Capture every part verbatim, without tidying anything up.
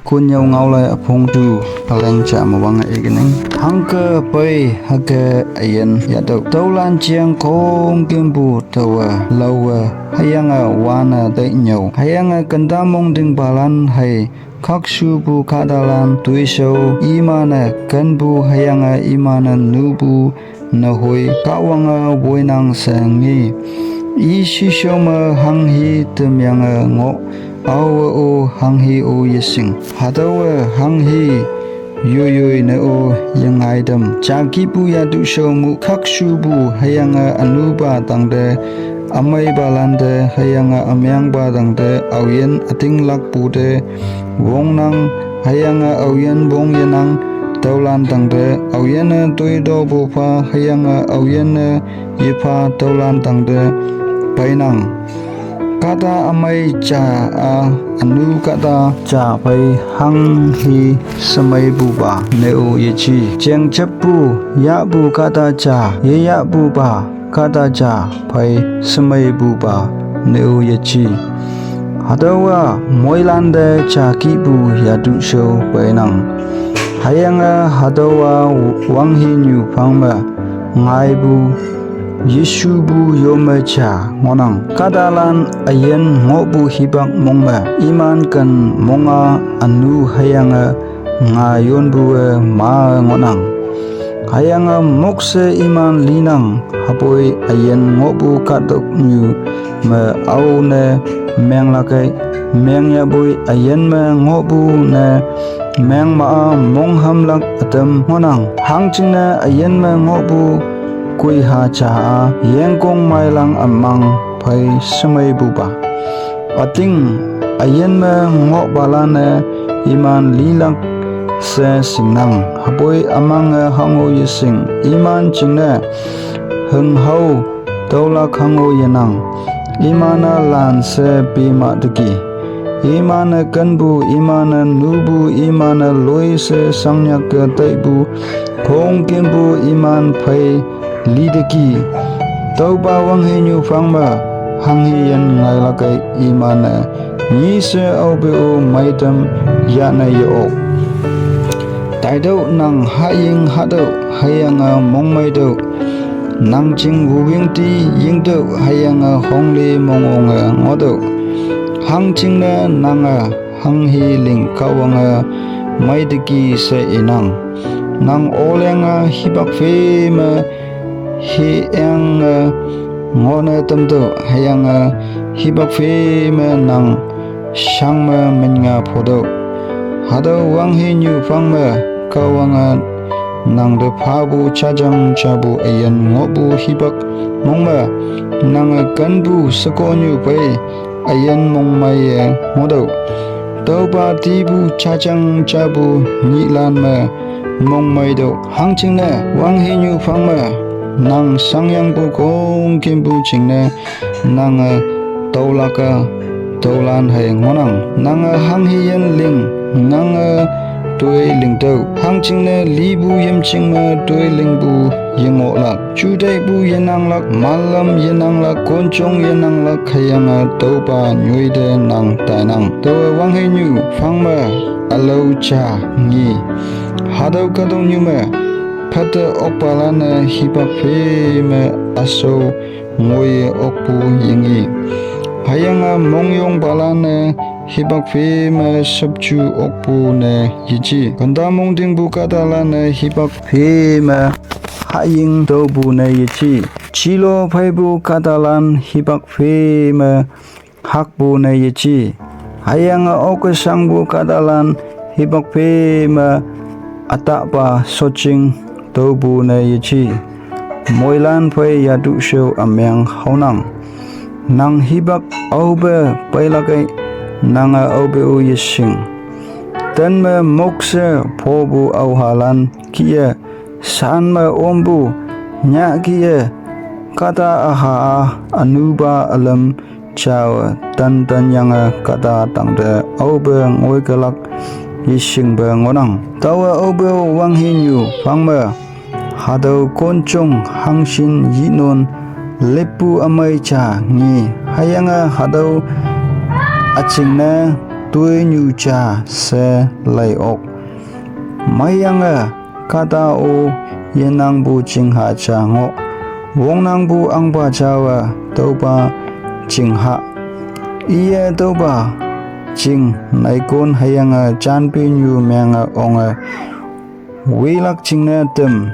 Kunyau ngaolai üpong tu üleng ja mawang ekening. Hangke pei hüke üyin yahtüoh. Tüolan jeng khongkümpu taowe laowe hüyange wane tainyüo. Hüyange kenta mongtingpalan hei khakshupu kahtalan toishao iman-e kenpu hüyange iman-e nupu nehoi Kahwange woinang she ngi. I shishao me hanghi temyange ngoh, aowe-o hanghi-o yeshing. Hatüowe hanghi yoiyoi ne-o yengaitam. Jakihpu yatushao mu khakshupu hüyange ünupa tangte ümeipalan te hüyange ümengpa tangte aoyin ütinglakpu te wongnang, hüyange aoyin wong yenang, tüolan tangte aoyinne toitopu pha hüyange aoyinne yepha tüolan tangte peinang. Kahta ümei ja-a ünu kahta ja phei hanghi shemeipupa ne-o yeji. Jengjeppu yahpu kahta ja, yeyahpupa kahta ja phei shemeipupa ne-o yeji. Hatüowa moilante jakihpu yatushao peinang. Hüyange hatüowa wanghinyu phang me ngaipu yeshupu yome ja ngohnang. Kahtalan üyin ngohpu hipak mong me iman ken mong-a ünu hüyange nga yonpu-e ma ngohnang. Hüyange mokshe iman linang, hüpoi üyin ngohpu kahtoknyu me aone menglakei, mengyahpoi üyin me ngohpu ne mengma-a monghamlak ütam ngohnang. Hangjingne üyin me ngohpu koiha ja-a yengkong meilang ümang phei shemeipupa. Üting üyin me ngohpalan-e iman lilak she shingnang, hüpoi ümange hango yeshing. Iman jingne hünghao tüolak hango yenang. Iman-a lan she pema teki, iman-e kenpu, iman-e nupu, iman-e loi she shangyake taipu khongkümpu iman phei liteki. Tüopa wanghinyu phang me hanghi yin ngailakei iman-e nyi she aope-o meitam yahne ye-ok. Taitüoh nang hahying hahtüoh hüyange mongmeitüoh. Nang jing wuwüngti yingtüoh hüyange hongli mongonge ngohtüoh. Hangjingne nange hanghi ling Kahwange meiteki she inang. Nang olenge hipak phe me hüyange ngohne tamtüoh hüyange hipak phe me nang shang me minnga photüoh. Hatüo wanghinyu phang me Kahwange nangte phapu jajang japu üyin ngohpu hipak mong me nange kenpu shekonyu phei üyin mongmeiye ngohtüoh. Tüopa tipu jajang japu nyihlan me mongmeitüoh. Hangjingne wanghinyu phang me nang shangyangpu khongkümpu jingne nange tüolak-a tüolan hei ngohnang. Nange hanghi yin ling, nange toi lingtüoh. Hangjingne lipu yimjing me toi lingpu yengohlak. Juteipu yenanglak, malam yenanglak, konjong yenanglak hüyange tüopa nyoite nang tainang. Taowe wanghinyu phang me ülao ja ngi. Hatüo kahtoknyu me phette okpalan-e hipak phe me üshao ngoiye okpu yengi. Hüyange mongyongpalan-e hipak phe me shüpju okpu ne yeji. Kenta mongtingpu kahtalan-e hipak phe me hahying tüopu ne yeji. Jilo pheipu kahtalan hipak phe me hakpu ne yeji. Hüyange oke shangpu kahtalan hipak phe me ütahpa shotjing tüopu ne yeji. Moilan phei yatushao ümeng haonang. Nang hipak aope peilakei, nange aope-o yeshing. Ten me mokshe phopu aohalan kih-e, shan me ompu nyah kih-e, kahta üha-a ünupa ülüm jawe tantanyange kahta tangte aope ngoikelak yeshingpe ngohnang. Taowe aope-o wanghinyu phang me hatüo konjong hangshin yinon leppu ümei ja ngi. Hüyange hatüo üjingne toinyu ja she lai ok. Meiyange kahta-o yenangpu chingha ja ngoh. Wongnangpu ahngpa jawe tüopa chingha. Iye tüopa ching neikon hüyange janpenyu menge onge wilak jingne tam.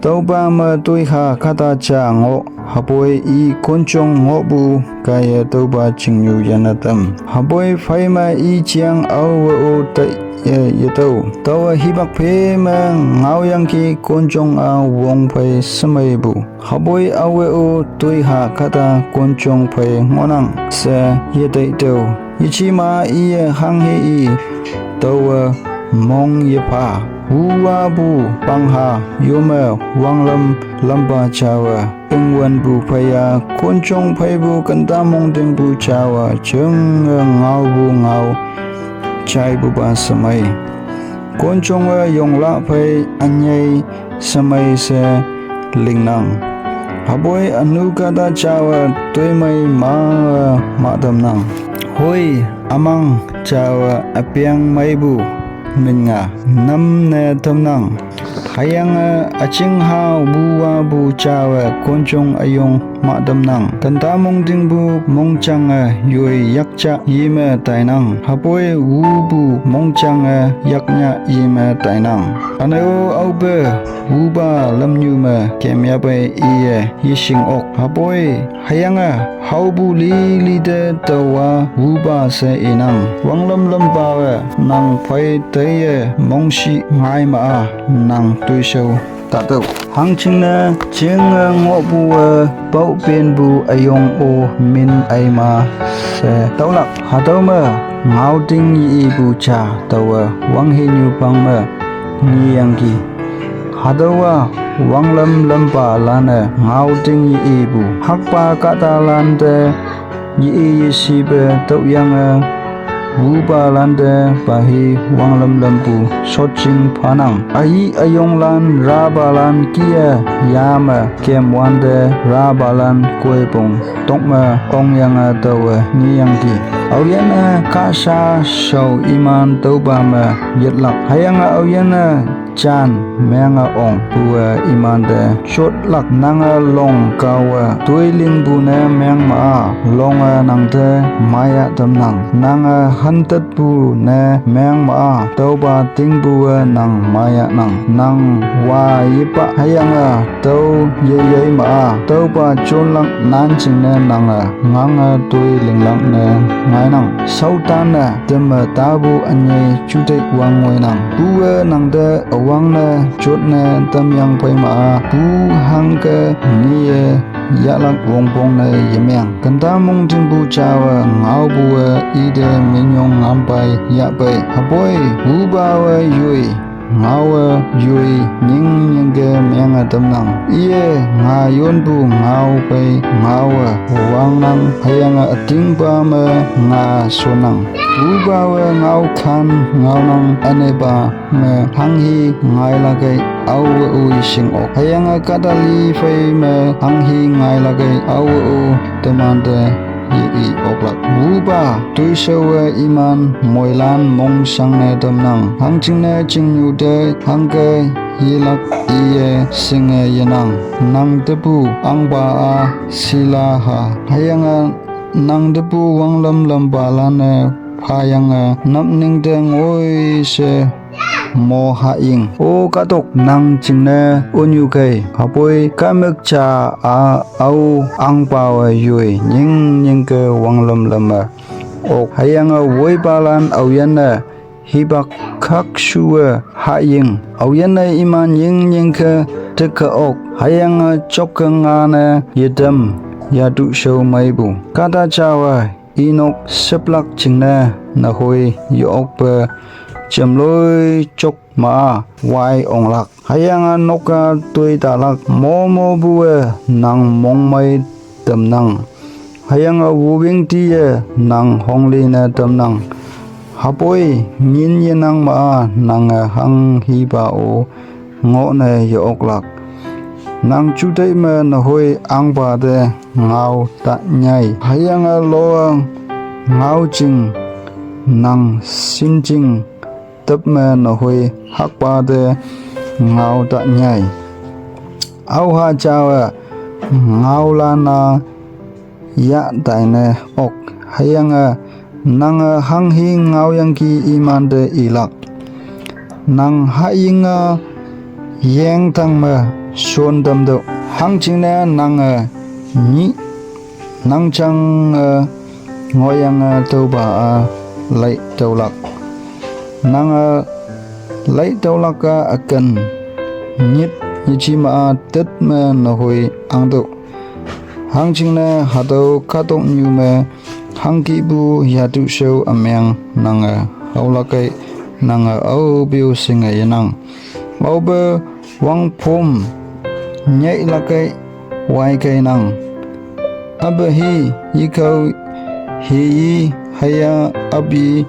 Tüopa me toiha kahta ja ngoh, hüpoi i konjong ngohpu kaiye tüopa chingnyu yane tam. Hüpoi phei me i jeang aowe-o taiye yetüoh. Taowe hipak phe me ngaoyangki konjong-a wong phei shemeipu. Hüpoi aowe-o toiha kahta konjong phei ngohnang she yetaitüoh. Yejema iye hanghe i, taowe mong yepha. Wuwapu pangha yome wanglam lampa jawe ingwenpu phei-a, konjong pheipu kenta mongtingpu jawe jenge ngaopu ngao jaipupa shemei. Konjonge yongla phei ünyei shemei she lingnang. Hüpoi ünu kahta jawe toimei ma-e mahtamnang. Hoi, ümang jawe üpeng meipu minnga namne tamnang. Hüyange üjingha wuwapu jawe konjong üyong mahtamnang. Kenta mongtingpu mongjange yoi yakja yeme tainang. Hüpoi wupu mongjange yaknya yeme tainang. Üne-o aope wupa lamnyu me kemyapei iye yeshing ok. Hüpoi hüyange haopu lili te taowa wupa she inang. Wanglam lampawe nang phei teiye mongshih ngai ma-a nang toishao tahtüoh. Hangjingne jenge ngohpuwe paopenpu üyong-o min eima she taolak. Hatüo me ngaoting ye-ipu ja taowe wanghenyu pang me ngeyangki. Hatüowa wanglam lampalanne ngaoting ye-ipu. Hakpa kahtalante ye-i yeshipe tüoyange wupalante pahi wanglam lampu shotjing phanang. Ayi üyonglan rapalan kih-e yame kemwante rapalan koipong tokme ongyange taowe ngeyangki. Aoyinne kahsha shao iman tüopa me yitlak. Hüyange aoyinne jan menge ongpuwe imante jotlak. Nange long kaowe toi lingpu ne meng ma-a, longe nangte maya tamnang. Nange hantetpu ne meng ma-a, tüopa tingpuwe nang mayanang. Nang wa yepa hüyange tüo yeyei ma-a, tüopa jonlak nan jingne nange ngange toi linglak ne ngainang. Saotan-e teme tapu ünyei juteih wang ngoinang. Puwe nangte üwangne jotne tamyang phei ma-a, pu hangke niye yahlak wongpongne yemeng. Kenta mongtingpu jawe ngaopuwe ite minyong ngampei yahpei. Hüpoi wupawe yoi ngaowe yoi nying nyingke menge tamnang. Iye nga yonpu ngao phei ngaowe wangnang, hüyange ütingpa me nga shonnang. Wupawe ngao khan ngaonang, ünepa me hanghi ngailakei aowe-o yeshing ok. Hüyange kahta li phei me hanghi ngailakei aowe-o temante ye-i oklak. Wupa toishaowe iman moilan mongshangne tamnang. Hangjingne chingnyu te hangke yelak iye shinge yenang. Nang tepu ahngpa-a shilaha, hüyange nang tepu wanglam lampalan-e phayange napning te ngoi she mo hahying. O kahtok, nang jingne ünyu kei, hüpoi kahmük ja-a ao ahngpawe yoi nying nyingke wanglam lamme ok. Hüyange woipalan aoyinne hipak khakshuwe hahying. Aoyinne iman nying nyingke teke ok, hüyange jokke ngane yetem yatu shao meipu. Kahta jawe inok sheplak jingne nehoi ye-okpe jemloi jok ma-a wai onglak. Hüyange nok-a toi talak momopuwe nang mongmei tamnang. Hüyange wowing tiye nang hongli ne tamnang. Hüpoi ngin yenang ma-a nange hanghipa-o ngohne ye-oklak. Nang juteih me nehoi ahngpa te ngao ta nyei. Hüyange loa ngao jing nang sinjing tüp me nühoi hakpa te ngao ta nyai. Aoha jawe ngaolan-a yah taine ok. Hüyange nange hanghi ngaoyangki imante ilak. Nang hayinge yengtang me shon tamtüoh. Hangjingne nange nyih nangjange ngohyange tüopa-a lai tüolak. Nange lai tüolak-a üken nyit yejema-a tüt me nühoi angtüoh. Hangjingne hatüo kahtoknyu me hangkihpu yatu shao ümeng nange haolakei, nange aope-o shinge yenang. Aope wangphom nyeilakei waikeinang. Ape hi yekao hiyi hüya api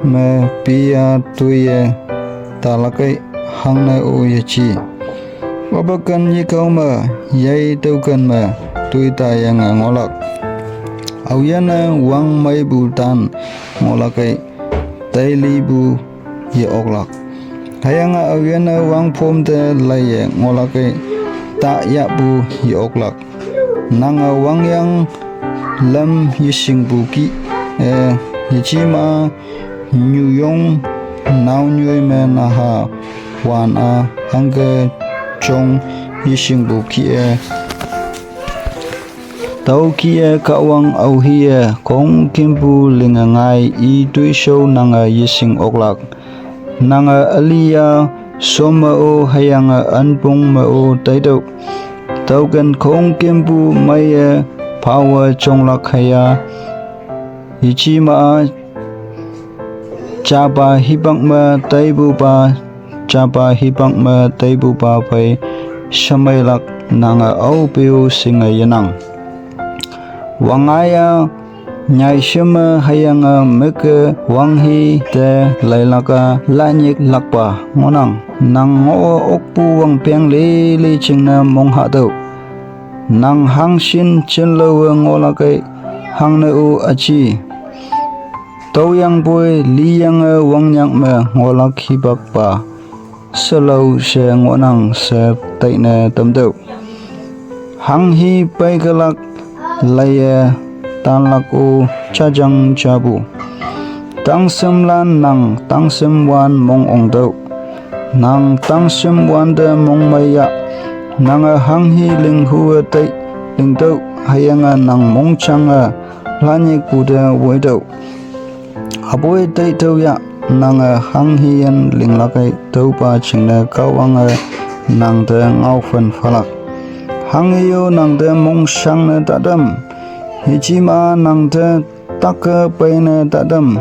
me piya toiye talakei hangne-o yeji. Ape ken yekao me yei tüoken me toitayange ngohlak. Aoyinne wangmeipu tan ngohlakei, teilipu ye-oklak. Hüyange aoyinne wangphom te laiye ngohlakei, tayahpu ye-oklak. Nange wangyang lam yeshingpu kih-e yejema nyuyong naonyoi me naha wan-a hangke jong yeshingpu kih-e tüokih-e Kahwang aohiye khongkümpu linge ngai i toishao nange yeshing oklak. Nange üli-a shom me-o hüyange ünpong me-o taitüoh. Tüoken khongkümpu meiye phawe jonglak hüya yejema-a japa hipak me taipupa, japa hipak me taipupa phei shemeilak, nange aope-o shinge yenang. Wangngai-a nyaisheme hüyange meke wanghi te leilak-a lanyiklakpa ngohnang. Nang ngoh okpu wangpeng lili jingne monghahtüoh. Nang hangshin jinlaowe ngohlakei hangne-o üji. Tüoyangpoi liyange wangnyak me ngohlak hipakpa shelao she ngohnang she taine tamtüoh. Hanghi peikelak laiye tanlak-o jajang japu. Tangshimlan nang tangshimwan mong ongtüoh. Nang tangshimwante mongmei yah. Nange hanghi linghuwe tei lingtüoh, hüyange nang mongjange lanyikpu te woitüoh. Hüpoi teitüoh yah, nange hanghiyin linglakei tüopa jingne Kahwange nangte ngaophen phalak. Hanghe-o nangte mongshangne tatam, yejema nangte take peine tatam.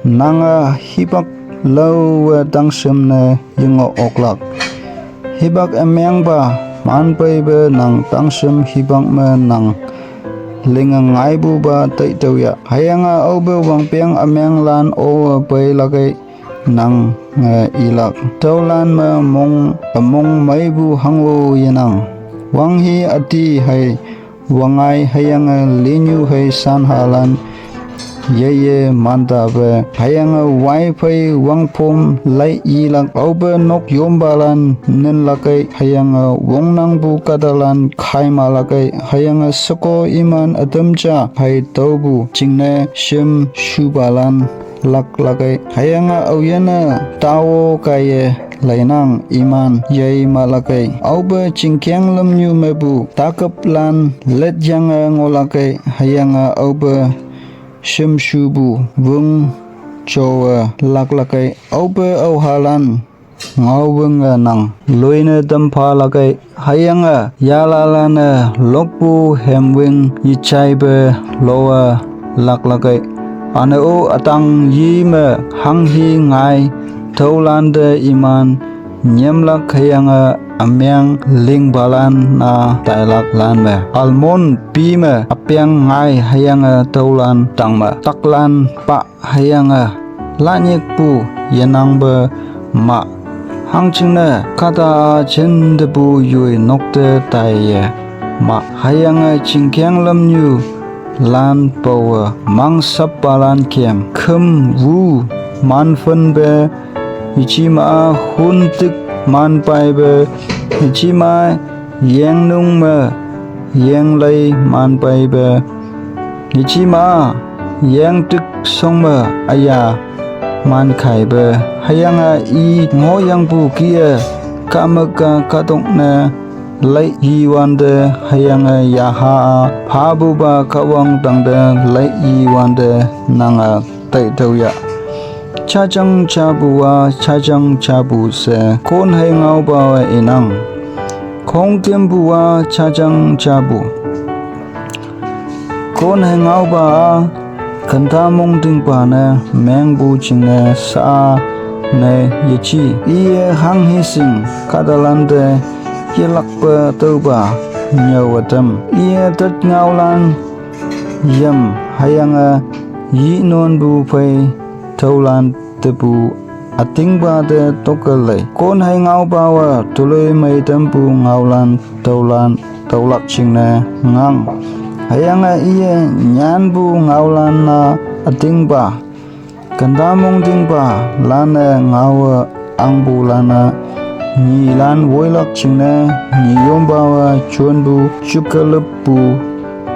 Nange hipak laowe tangshimne yengoh oklak. Hipak ümengpa manpeipe nang tangshim hipak me nang linge ngaipupa teitüoh yah. Hüyange aope wangpeng ümenglan owe peilakei nange ilak. Tüolan me mong, ümong meipu hango yenang. Wanghi üti hei wangngai hüyange linyu hei shanhalan yeye mantape hüyange waiphei wangphom lai ilak. Aope nok yompalan ninlakei hüyange wongnangpu kahtalan khaimalakei hüyange sheko iman ütam ja hei tüopu jingne shim shupalan laklakei hüyange aoyinne tao kaiye leinang iman yei malakei. Aope chingkeng lamnyu mepu takaplan letyange ngohlakei hüyange aope shimshupu wüng jowe laklakei. Aope aohalan ngaowünge nang loine tamphalakei hüyange yalalanne lokpu hemwüng yejaipe lowe laklakei. Üne-o ütang yi me hanghi ngai tüolante iman nyemlak hüyange ümeng lingpalan-a tailaklan me almond pi me üpeng ngai hüyange tüolan tangme taklan pa hüyange lanyikpu yenangpe mah. Hangjingne kahta-a jintepu yoi nokte taiye mah hüyange chingkeng lamnyu lan pawe, mang sappalan kem, khüm wu manfenbe, yejema huntik manpaibe, yejema yengnung me yenglei manpaibe, yejema yengtik song me aya mankaibe, hüyange i ngohyangpu kih-e, kamüka kahtokne lei yiwante, hüyange yaha-a phapupa Kahwang tangte lei yiwante nange taitüoh ya. Jajang japu-a, jajang japu she kon hei ngaopawe inang. Khongkümpu-a jajang japu. Kon hei ngaopa-a, kenta mongtingpa ne mengpu jingne sha-a ne yeji. Iye hanghe shing kahtalante yelakpe tüopa nyüowe tam. Iye tet ngaolan yam, hüyange yinonpu phei tüolan tepu ütingpa te tokke lei. Kon hei ngaopawe toloimei tampu ngaolan tüolan tüolak jingne ngang. Hüyange iye nyanpu ngaolan-a ütingpa, kenta mongtingpa lanne ngaowe angpulan-a nyilan woilak jingne, nyiyompawe jonpu jükelüppu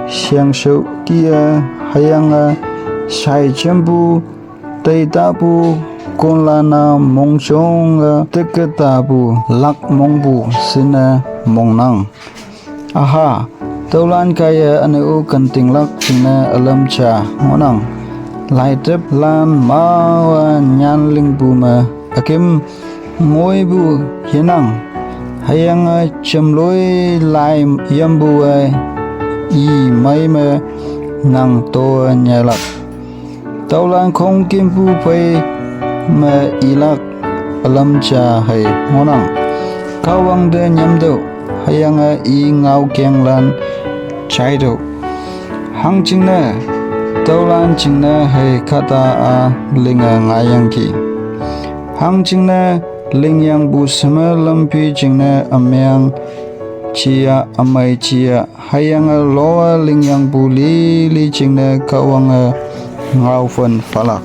shengshao kih-e, hüyange shaijempu teitapu konlan-a mongjonge teketapu lak mongpu shinne mongnang. Aha, tüolan kaiye üne-o kentinglak jingne ülam ja ngohnang. Laiteplan mawe nyanlingpu me üküm ngoipu yenang, hüyange jamloi lai yampu-e i mei me nang towe nyailak. Tüolan khongkümpu phei me ilak ülam ja hei ngohnang. Kahwangte nyamtüoh, hüyange i ngaokenglan jaitüoh. Hangjingne tüolan jingne hei kahta-a linge ngaiyangki. Hangjingne lingyangpu sheme lampi jingne ümeng ja, ümei ja, hüyange lowe lingyangpu lili jingne Kahwange ngaophen phalak.